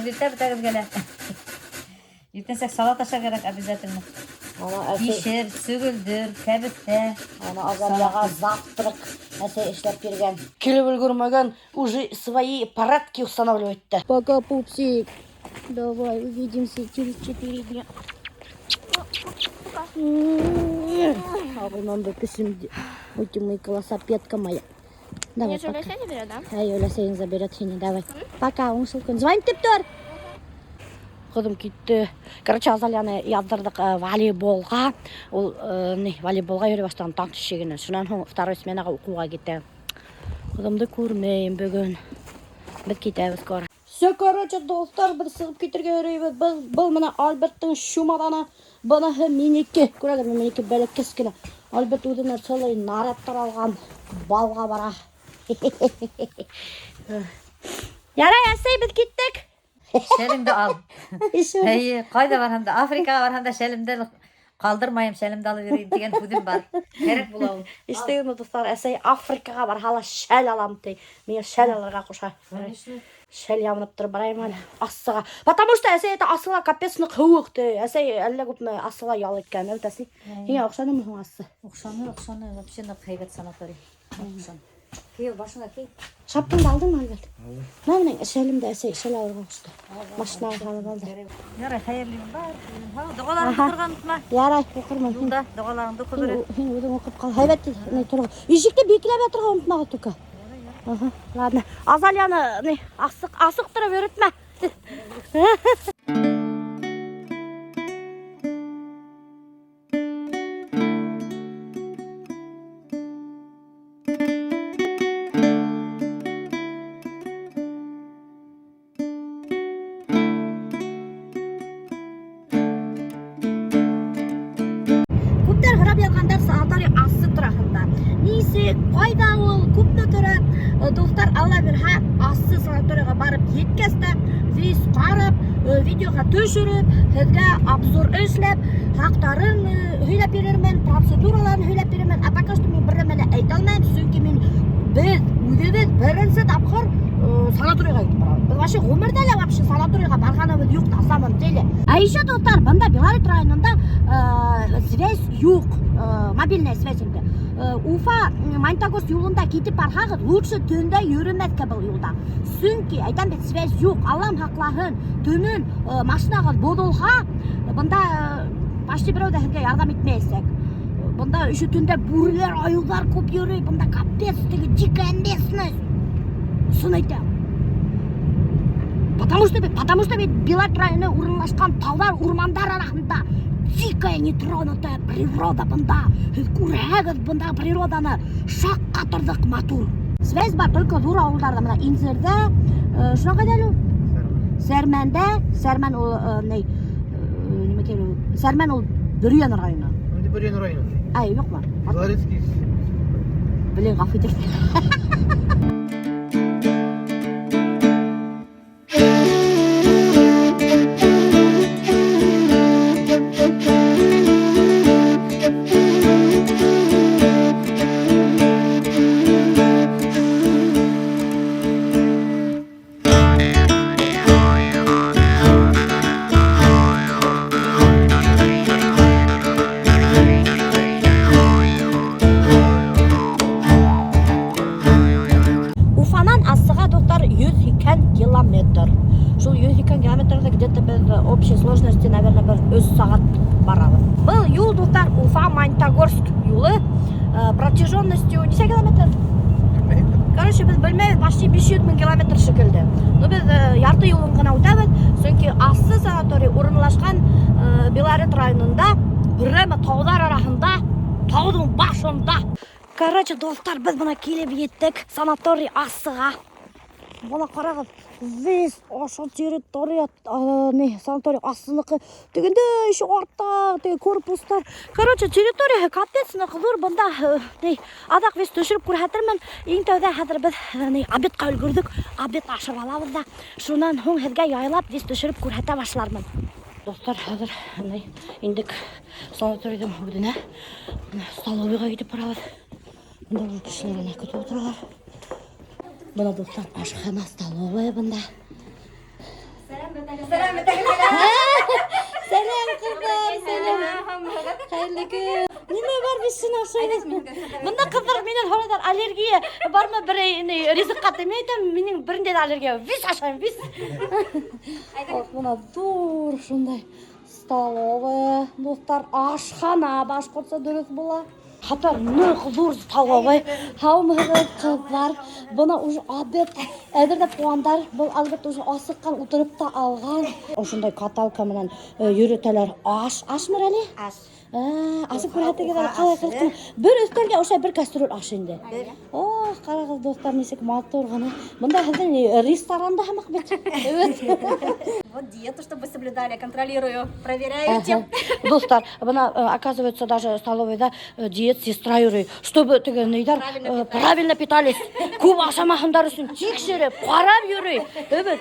Иртә бөтәгеҙгә лә. Иртәнсәк салат ашар кәрәк обязательно. Ана әсәй, Кишер, сөгөлдөр, кәбеҫтә. ана Азалияға завтрак әсәй эшләп биргән. Килеп өлгөрмәгән, уже свои порядки устанавливать итте. Пока, пупсик. Давай, увидимся через 4 дня. Ағынан көсөм. Ой, ты мой колосопедка моя. Давай, Меня же пока. Олеся не берет, да? Әй, Олеся һине заберет һине, давай. Пока, уңышлы көн. Звонить итеп тор. Ҡыҙым китте. Короче, Азалияны яҙҙырҙыҡ волейболға. Ул ни, волейболға йөрөй башлаған таң тишегенән. Шунан һуң второй сменаға уҡыуға китә. Ҡыҙымды күрмәйем бөгөн. Беҙ китәбеҙ скоро. Все, короче, дуҫтар, беҙ сығып китергә йөрөйбөҙ. Был, был менә Альберттың чемоданы. Быныһы минеке. Күрәгеҙме, минеке бәләкәс кенә. Альберт үҙенә целый нарядтар алған. Балға бара. Ярай, әсәй, беҙ киттек. Шәлеңде ал. Ишәм. Эйе, ҡайҙа барһам да, Африкаға барһам да шәлемде ҡалдырмайым, шәлемде алып йөрөйөм тигән һүҙем бар. Кәрәк була ул. Ишеттегеҙме, дуҫтар, әсәй Африкаға барһа ла шәл алам ти. Миңә шәл алырға ҡуша. Конечно. Шәл ябынып тороп барайым әле Ассыға. Потому что әсәй әйтә, Ассыла капец ныҡ һыуыҡ ти. Әсәй әллә күпме Ассыла ял иткән, әүт әсәй. Һиңә оҡшанымы һуң Ассы? Оҡшаны, оҡшаны, вообще ныҡ һәйбәт санаторий. Оҡшаны. Кейәү, башыңа кей. Шапкаңды алдыңмы, Альберт? Мына минең шәлемде әсәй шәл алырға ҡушты. Машинаға һалып алды. Ярай, хәйерле юлдар. Доғаларыңды уҡырға онотма. Ярай, уҡырмын. Юлда доғаларыңды уҡып Һин, йөрө. һин үҙең уҡып ҡал. Һәйбәт ни торға. Ишекте бикләп ятырға онотмағыҙ только. Ага, ладно. Азалияны ни асыҡ асыҡтырып йөрөтмә. Күптәр һорап яҙғандар санаторий Ассы тураһында. Нисек, ҡайҙа ул, күпме тора? Дуҫтар, Алла бирһә, Ассы санаторийға барып еткәс тә, весь ҡарап, видеоға төшөрөп, һеҙгә обзор эшләп, хаҡтарын һөйләп бирермен, процедураларын һөйләп бирермен. Ә пока что мин бер нәмә лә әйтә алмайым, сөнки мин беҙ үҙебеҙ беренсе тапҡыр санаторийға китеп барабыҙ. Беҙ вообще ғүмерҙә лә вообще санаторийға барғаныбыҙ юҡ на самом деле. А еще, дуҫтар, бында Белорет районында связь юҡ, мобильная связь инде. Уфа Магнитогорск юлында китеп барһағыҙ, лучше төндә йөрөмәҫкә был юлда. Сөнки әйтәм бит, связь юҡ, Аллам һаҡлаһын, төнөн машинағыҙ боҙолһа, бында почти берәү ҙә һеҙгә ярҙам итмәйәсәк. Бында еще төндә бүреләр, айыуҙар күп йөрөй, бында капец теге дикая местность. Ысын әйтәм. Потому что бит Белорет районы урынлашҡан тауҙар, урмандар араһында дикая нетронутая природа бында. Һеҙ күрһәгеҙ бында природаны, шаҡ ҡатырҙыҡ матур. Связь бар только ҙур ауылдарҙа, бына Инзерҙә, шунан ҡайҙа әле ул? Сәрмәндә, Сәрмән ул ни, нимә тиер ул? Сәрмән ул Бөрйән районы. Инде Бөрйән районы. Ай, юҡмы? Белорецкий. Блин, ғәфү итегеҙ. Уфанан Ассыға, дуҫтар, 180 километр. Шул 180 километрҙы где-то беҙ общей сложности, наверное, бер 3 сәғәт барабыҙ. Был юл, дуҫтар, Уфа Магнитогорск юлы, протяженностью нисә километр? Короче, беҙ белмәйбеҙ, почти 500 мең километр шикелле. Но беҙ ярты юлын ғына үтәбеҙ, сөнки Ассы санаторий урынлашҡан Белорет районында, прямо тауҙар араһында, тауҙың башында. Короче, дуҫтар, беҙ бына килеп еттек санаторий Ассыға. Бына ҡарағыҙ, весь ошо территория, ни, санаторий Ассыныҡы. Тегендә еще артта, теге корпустар. Короче, территорияһы капец ныҡ ҙур. Бында, ни, аҙаҡ весь төшөрөп күрһәтермен. Иң тәүҙә хәҙер беҙ, ни, обедҡа өлгөрҙөк. Обед ашап алабыҙ ҙа. Шунан һуң һеҙгә яйлап весь төшөрөп күрһәтә башлармын. Дуҫтар, хәҙер, ни, индек санаторийҙың үҙенә. Бына столовыйға китеп барабыҙ. Бында уже кешеләр генә көтөп ултыралар. Бына, дуҫтар, ашхана, столовая бында. Сәләм. Сәләм, ҡыҙҙар, сәләм. Хәйерле көн. Нимә бар, беҙ ашайбыҙ. Бында ҡыҙҙар минән һорайҙар, аллергия бармы берәй ни ризыҡҡа тип, мин әйтәм, минең бер ниндәй ҙә аллергия юҡ. Весь ашайым, весь. Вот бына ҙур шундай столовая, дуҫтар, ашхана башҡортса дөрөҫ була. Хатта ныҡ ҙур столовый. Һаумыһығыҙ, ҡыҙҙар. Бына уже обед әҙерләп ҡуйғандар. Был, әлбиттә, уже асыҡҡан, ултырып та алған. Ошондай каталка менән йөрөтәләр. Аш, ашмы әле? Аш. Асып күрһәтегеҙ әле, ҡалай ҡыҙыҡ ҡына. Бер өҫтәлгә ошо бер кастрюль аш инде. Ох, ҡарағыҙ, дуҫтар, нисек матур ғына. Бында һеҙҙең ресторанда һымаҡ бит. Evet. Вот диету, чтобы соблюдали, контролирую, проверяю тем. Дуҫтар, бына, оказывается, даже столовойҙа диет сестра йөрөй, чтобы теге ниҙәр Правильно правильно питались. Күп ашамаһындар өсөн тикшереп, ҡарап йөрөй. Evet,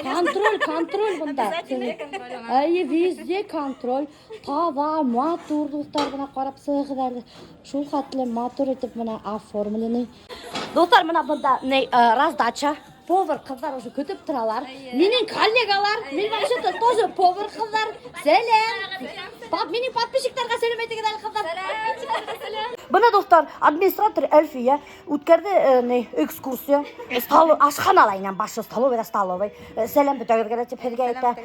контроль, контроль бында. Обязательно контроль у нас. Әйе, везде контроль. Таҙа, матур, дуҫтар, бына ҡарап сығығыҙ әле. Шул хәтле матур итеп бына оформленный. Дуҫтар, бына бында ни, раздача. Повар ҡыҙҙар уже көтөп торалар. Минең коллегалар, мин вообще-то тоже повар ҡыҙҙар. Сәләм. Минең подписчиктарға сәләм әйтегеҙ әле, ҡыҙҙар. Бына, дуҫтар, администратор Әлфиә үткәрҙе ни, экскурсия. Стол, ашханала инәм башы, столовый столовый. Сәләм бөтәгеҙгә лә тип һеҙгә әйтә.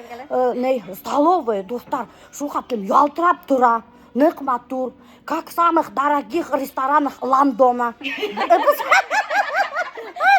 Ни, столовый, дуҫтар, шул хәтлем ялтырап тора. Ныҡ матур, как в самых дорогих ресторанах Лондона. Ай,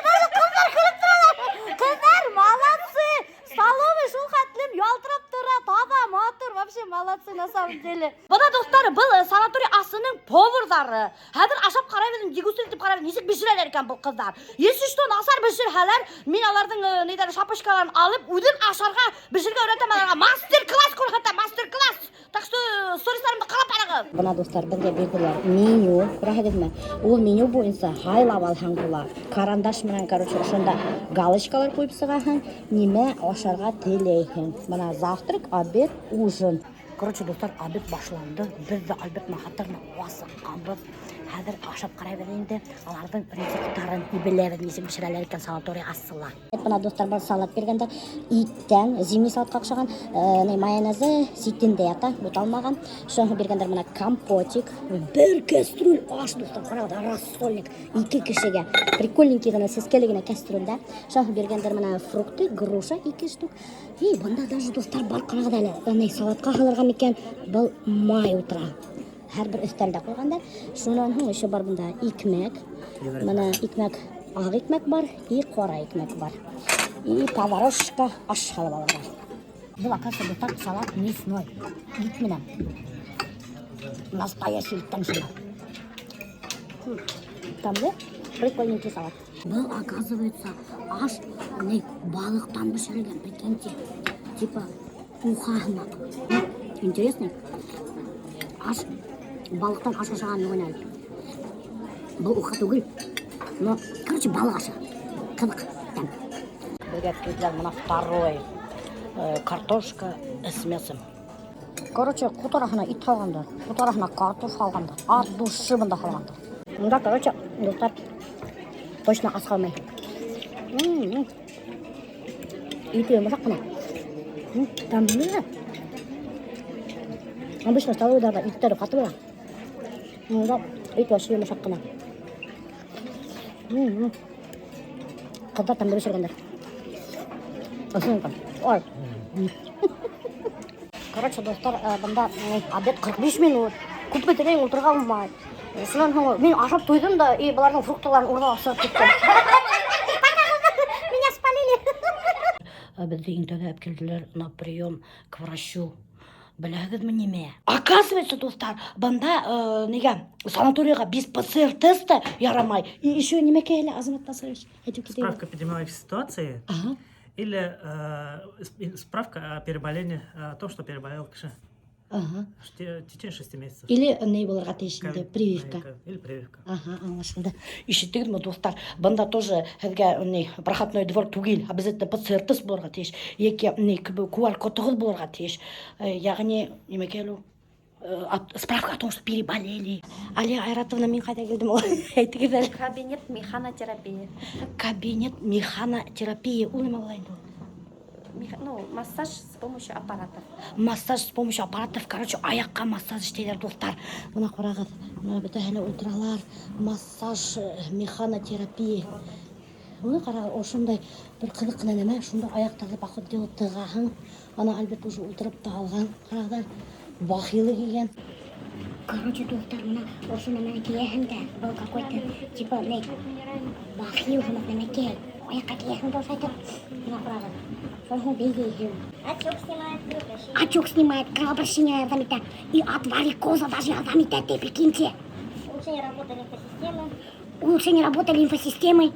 даже ҡыҙҙар көлөп торалар. Ҡыҙҙар, молодцы! Столовый шул хәтлем ялтырап тора, таҙа, матур, вообще молодцы на самом деле. Бына, дуҫтар, был санаторий асының поварҙары. Хәҙер ашап ҡарайбыҙ, дегустировать итеп ҡарайбыҙ, нисек бешерәләр икән был ҡыҙҙар. Если что, насар бешерһәләр, мин уларҙың ниҙәре шапочкаларын алып, үҙем ашарға, бешерергә өйрәтәм уларға. Мастер-класс күрһәтәм, мастер-класс. Так что стористарымды ҡарап барығыҙ. Бына, дуҫтар, беҙгә бирҙеләр меню, күрәһегеҙме? Ул меню буйынса һайлап алһаң була. Карандаш менән, короче, ошонда галочкалар ҡуйып сығаһың, нимә ашарға теләйһең. Бына завтрак, обед, ужин. Короче, дуҫтар, обед башланды. Беҙ ҙә Альберт менән асыҡҡанбыҙ. Хәҙер ашап ҡарайбыҙ инде. Уларҙың рецепттарын беләбеҙ, нисек бешерәләр икән санаторий асыла. Бына, дуҫтар, был салат биргәндәр. Иттән, зимний салатҡа оҡшаған, ни, майонезы ситендә ята, буталмаған. Шуны биргәндәр бына компотик. Бер кастрюль аш, дуҫтар, ҡарағыҙ, рассольник. Ике кешегә. Прикольненький ғына, сәскәле генә кастрюльдә. Шуны биргәндәр бына фрукты, груша ике штук. И бында даже, дуҫтар, бар, ҡарағыҙ әле. Ни, салатҡа һалырға микән? Был май ултыра. Һәр бер өҫтәлдә ҡуйғандар. Шунан һуң еще бар бында икмәк. Бына икмәк, аҡ икмәк бар и ҡара икмәк бар. И поварешка аш һалып алырға. Был, оказывается, дуҫтар, салат мясной. Ит менән. Настоящий иттән шунда. Тәмле, прикольненький салат. Был, оказывается, аш ни, балыҡтан бешерелгән, прикиньте. Типа уха һымаҡ. Интересно. Аш, балыҡтан аш ашаған юҡ әле. Был уха түгел. Но, короче, балыҡ ашы. Ҡыҙыҡ тәм. Беҙгә килделәр бына второй. Картошка с мясом. Короче, ҡутараһына ит һалғандар, ҡутараһына картоф һалғандар, от души бында һалғандар. Бында, короче, дуҫтар, точно ас ҡалмай. Ите йомшаҡ ҡына. Тәмле. Обычно столовыйҙарҙа иттәре ҡаты була. Бында ит вообще йомшаҡ ҡына. Ҡыҙҙар тәмле бешергәндәр. Ысын икән. Ой. Короче, дуҫтар, бында обед 45 минут. Күпме теләйем ултырға булмай. Шунан һуң мин ашап туйҙым да, и быларҙың фруктыларын урлап сығып киттем. Меня спалили. Беҙҙе иң тәүҙә алып килделәр на прием к врачу. Беләһегеҙме нимә? Оказывается, дуҫтар, бында нигә санаторийға без ПЦР теста ярамай. И еще нимә әле, Азамат Насырович? Әйтеп китәйем. Справка эпидемиологической ситуации или справка о переболении, о том, что переболел кеше в течение 6 месяцев. Или ни булырға тейеш инде, Ковид, прививка. Или прививка. Аһа, аңлашылды. Ишеттегеҙме, дуҫтар? Бында тоже һеҙгә ни проходной двор түгел, обязательно ПЦР тест булырға тейеш. Йәки ни QR кодығыҙ булырға тейеш. Йәғни нимәкәй ул? Справка о том, что переболели. Алия Айратовна, мин ҡайҙа килдем ул? Әйтегеҙ әле. Кабинет механотерапии. Кабинет механотерапия. Ул нимә була инде ул? Ну, массаж с помощью аппаратов. Массаж с помощью аппаратов, короче, аяҡҡа массаж эшләйҙәр, дуҫтар. Бына ҡарағыҙ, бына бөтәһе лә ултыралар. Массаж, механотерапия. Бына ҡарағыҙ, ошондай бер ҡыҙыҡ ҡына нәмә, шунда аяҡтарҙы поход делать тығаһың. Ана Альберт уже ултырып та алған. Ҡарағыҙ, бахилы кейгән. Короче, дуҫтар, бына ошо нәмәне кейәһең дә, был какой-то, типа, не, бахил һымаҡ нәмәкәй. Аяҡҡа кейәһең дә ошайтып, бына ҡарағыҙ. Шунан бейгейһең. Отек снимает, кровообращение. Отек снимает, кровообращение ярҙам итә. И от варикоза даже ярҙам итә, ты прикиньте. Улучшение работы лимфосистемы. Улучшение работы лимфосистемы.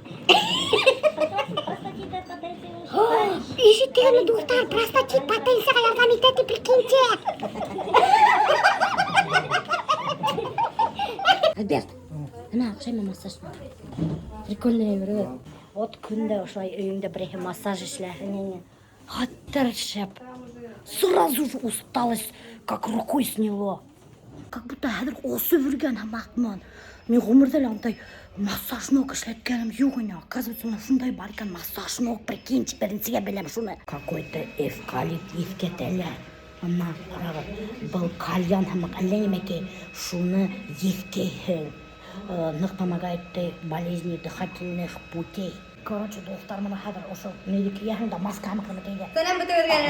Профилактика простатита, потенции. Ишетәме, дуҫтар, простатит, потенцияға ярҙам итә, ты прикиньте. Альберт, бына оҡшаймы массаж? Прикольный әйбер. Вот көндә ошолай өйөңдә берәйһе массаж эшләһен. Хәтәр шәп. Сразу же усталость как рукой сняло. Как будто хәҙер осоп йөрөгән һымаҡмын. Мин ғүмерҙә лә ундай массаж ног эшләткәнем юҡ ине. Оказывается, бына шундай бар икән массаж ног, прикиньте, беренсегә беләм шуны. Какой-то эвкалипт еҫкәтәләр. Ана, ҡарағыҙ, был кальян һымаҡ әллә нимәкәй, шуны еҫкәйһең. Ныҡ помогает ти болезни дыхательных путей. Короче, дуҫтар, бына хәҙер ошо нимә кейәһең дә маска һымаҡ нәмәкәй ҙә. Сәләм бөтәгеҙгә.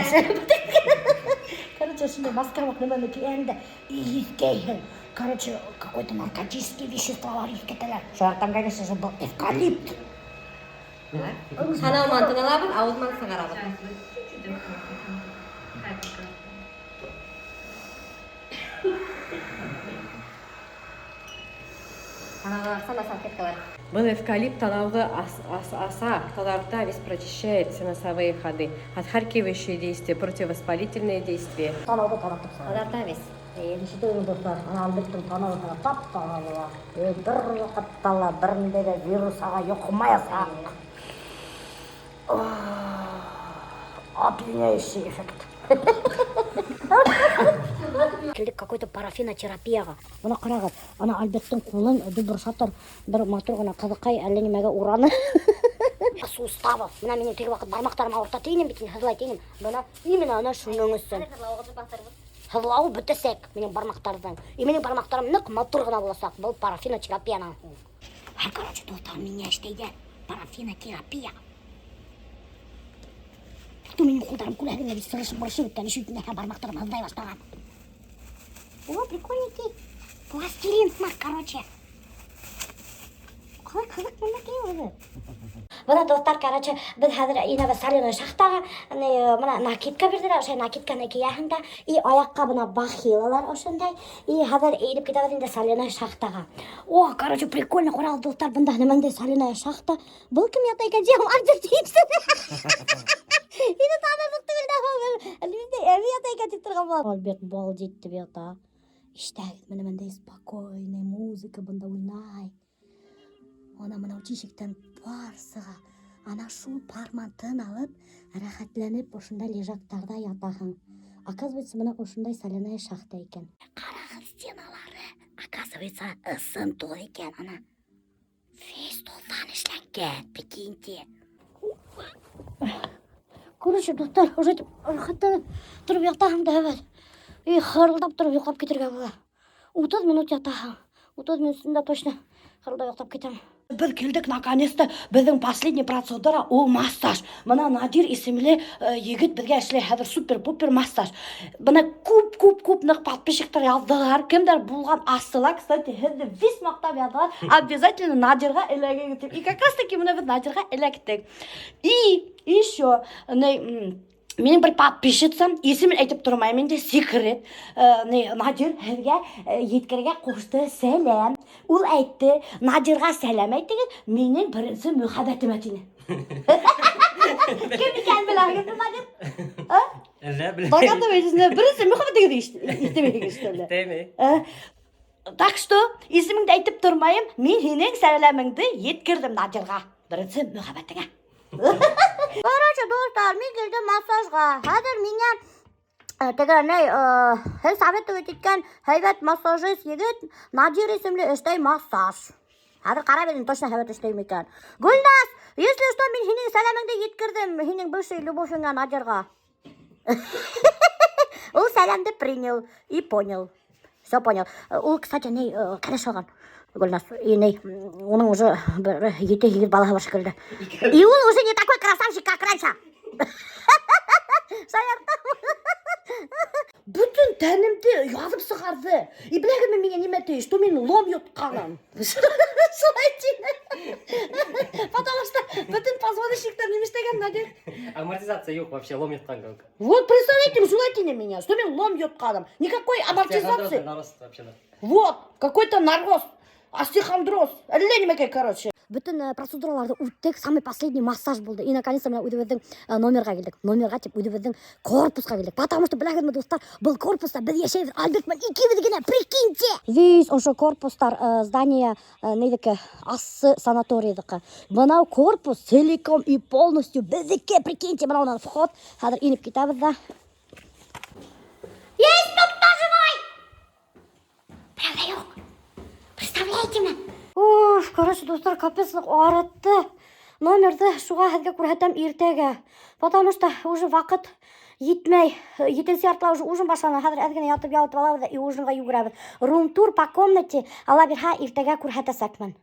Короче, шундай маска һымаҡ нәмәне кейәһең дә и еҫкәйһең. Короче, какой-то наркотический веществолар еҫкәтәләр. Шуларҙан, конечно же, был эвкалипт. Танау менән тын алабыҙ, ауыҙ менән сығарабыҙ. Танауҙан аҡса на салфеткалар. Был эвкалипт танауҙы аса, таҙарта, весь прочищает все носовые ходы. Отхаркивающие действия, противовоспалительные действия. Танауҙы таҙартып сығара. Таҙарта весь. Ишетәһегеҙ, дуҫтар, ана Альберттың танауы тап-таҙа була. Бер ваҡытта ла бер ниндәй ҙә вирус уға йоҡмаясаҡ. Опьяняющий эффект. Килдек какой-то парафинотерапияға. Бына ҡарағыҙ, ана Альберттың ҡулын дөбөр-шатыр бер матур ғына ҡыҙыҡай әллә нимәгә ураны. Суставов. Бына минең теге ваҡыт бармаҡтарым ауырта тинем бит, һыҙлай тинем. Бына именно ана шуның өсөн. Һыҙлауы бөтәсәк минең бармаҡтарҙың. И минең бармаҡтарым ныҡ матур ғына буласаҡ. Был парафинотерапиянан һуң. Һәм, короче, дуҫтар, миңә эшләйҙәр. Парафинотерапия. Ту минең ҡулдарым күрәһегеҙ бит сырышып бырышып бөткән, ишек һәм бармаҡтарым һыҙлай башлаған. О, прикольненький. Пластилин һымаҡ, короче. Ҡалай ҡыҙыҡ нәмәкәй үҙе. Бына, дуҫтар, короче, беҙ хәҙер инәбеҙ соленый шахтаға, бына накидка бирҙеләр, ошо накидканы кейәһең дә, и аяҡҡа бына бахилалар ошондай, и хәҙер инеп китәбеҙ инде соленый шахтаға. О, короче, прикольно, ҡарағыҙ, дуҫтар, бында нимәндәй соленая шахта. Был кем ята икән? Тием, Альберт тиепсең. Һине танырлыҡ түгел дә был. Ниндәй әбей ята икән тип торған була. Альберт балдеть итеп ята. Ишетәгеҙ, бына бындай спокойный музыка бында уйнай. Ана бынау тишектән пар сыға. Ана шул пар менән тын алып, рәхәтләнеп ошондай лежактарҙа ятаһың. Оказывается, бына ошондай соляная шахта икән. Ҡарағыҙ стеналары, оказывается, ысын тоҙ икән. Ана весь тоҙҙан эшләнгән, прикиньте. Короче, дуҫтар, уже рәхәтләнеп тороп ятаһың да һәйбәт. И хырылдап тороп йоҡлап китергә була. 30 минут ятаһың. 30 минут эсендә точно хырылдап йоҡлап китәм. Беҙ килдек, наконец-то, беҙҙең последний процедура ул массаж. Бына Надир исемле егет беҙгә эшләй хәҙер супер-пупер массаж. Бына күп-күп-күп ныҡ подписчиктар яҙҙылар. Кемдәр булған асыла, кстати, һеҙҙе весь маҡтап яҙҙылар. Обязательно Надирға эләгегеҙ тип. И как раз таки бына беҙ Надирға эләктек. И еще, минең бер подписчицам, исемен әйтеп тормайым инде, секрет. Надир һеҙгә еткерергә ҡушты сәләм. Ул әйтте, Надирға сәләм әйтегеҙ, минең беренсе мөхәббәтемә тине. Кем икәнен беләһегеҙме, Надир? А? Әллә белмәйем. Барғанда беренсе мөхәббәтегеҙҙе ишетмәйһегеҙ, что ли? Ишетмәйем. Так что, исемеңде әйтеп тормайым, мин һинең сәләмеңде еткерҙем Надирға. Беренсе мөхәббәтеңә. Короче, дуҫтар, мин килдем массажға. Хәҙер миңә теге ни, һеҙ советовать иткән һәйбәт массажист егет Надир исемле эшләй массаж. Хәҙер ҡарап инде, точно һәйбәт эшләйме икән. Гөлназ, если что, мин һинең сәләмеңде еткерҙем һинең бывший любовыңа Надирға. Ул сәләмде принял и понял. Все понял. Ул, кстати, ни, кәләш алған. Гөлназ, и ни, уның уже бер ете-һигеҙ балаһы бар шикелле. И ул уже не такой красавчик, как раньше. Шаяртам. Бөтөн тәнемде яҙып сығарҙы. И беләһегеҙме миңә нимә ти, что мин лом йотҡанмын. Шулай тине. Потому что бөтөн позвоночниктар нимә эшләгән, Надир? Амортизация юҡ вообще, лом йотҡан кеүек. Вот, представляете, шулай тине миңә, что мин лом йотҡанмын. Никакой амортизации. Нарост вообще. Вот, какой-то нарост, остеохондроз, әллә нимәкәй, короче. Бөтөн процедураларҙы үттек, самый последний массаж булды. И наконец-то бына үҙебеҙҙең номерға килдек. Номерға тип үҙебеҙҙең корпусҡа килдек. Потому что беләһегеҙме, дуҫтар, был корпуста беҙ йәшәйбеҙ Альберт менән икебеҙ генә, прикиньте. Весь ошо корпустар, здание ниҙеке, Ассы санаторийҙыҡы. Бынау корпус целиком и полностью беҙҙеке, прикиньте, бына унан вход. Хәҙер инеп китәбеҙ ҙә. Есть тут кто живой? Правда юҡ. Представляете ме? Уф, короче, дуҫтар, капец арытты. Номерҙы шуға һеҙгә күрһәтәм иртәгә. Потому что уже ваҡыт етмәй. Етенсе яртыла уже ужин башлана. Хәҙер әҙ генә ятып ялып алабыҙ да и ужинға йүгерәбеҙ. Рум-тур по комнате Алла бирһә иртәгә күрһәтәсәкмен.